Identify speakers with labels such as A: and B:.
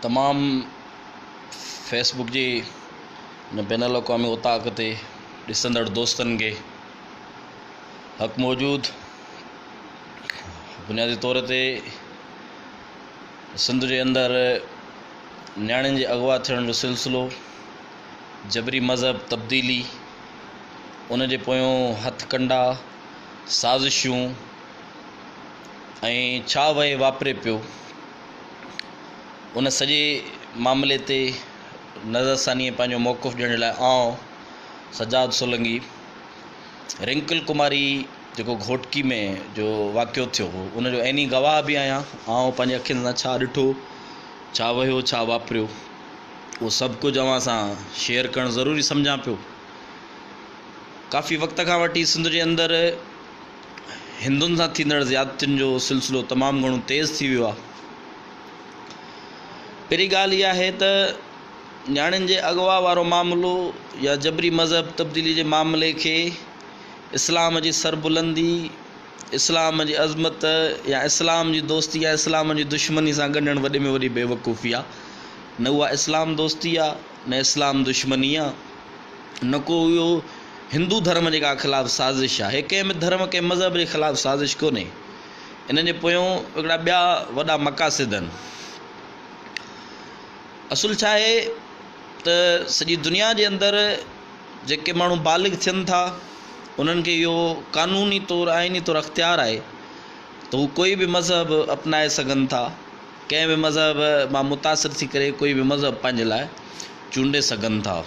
A: تمام فيسبڪ جي هن بين الاقوامي اوطاق تي ڏسندڙ دوستن کي حق موجود بنيادي طور تي سنڌ جي اندر نياڻين جي اغوا ٿيڻ جو سلسلو، جبري مذهب تبديلي، ان جي پويون هٿ ڪنڊا، سازشون ۽ ڇا وهي واپري پيو، ان سڄي معاملي تي نظرثاني ۽ پنهنجو موقف ڏيڻ جي لاء آئون سجاد سولنگي رنڪل ڪماري جيڪو گهوٽڪي ۾ جو واقعو ٿيو هو ان جو عيني گواهه به آهيان. آئون پنهنجي اکين سان ڇا ڏٺو، ڇا وهيو، ڇا واپريو، اهو سڀ ڪجهه اوهان سان شيئر ڪرڻ ضروري سمجهان پيو. ڪافي وقت کان وٺي سنڌ جي اندر هندن سان ٿيندڙ زيادتين جو سلسلو تمام گهڻو تيز ٿي ويو آهي. پهرين ڳالهه اها آهي ته نياڻين جي اغوا وارو معاملو يا جبري مذهب تبديلي جي معاملي کي اسلام جي سربلندي، اسلام جي عظمت يا اسلام جي دوستي يا اسلام جي دشمني سان ڳنڍڻ وڏي ۾ وڏي بيوقوفي آ. نه اها اسلام دوستي آ نه اسلام دشمني آ نه ڪو اهو هندو ڌرم جي ڪا خلاف سازش آ. هي ڪنهن به ڌرم ڪنهن مذهب جي خلاف سازش ڪونهي. انهن جي پويون هڪڙا ٻيا وڏا مقاصد آهن. اصل ڇا آهي ته سڄي دنيا جي اندر جيڪي ماڻهو بالغ ٿين ٿا انهن کي اهو قانوني طور آئيني طور اختيار آهي ته هو ڪوئي به مذهب اپنائي سگهن ٿا ڪنهن به مذهب مان متاثر ٿي ڪري ڪوئي به مذهب پنهنجي لاء چونڊي سگهن ٿا.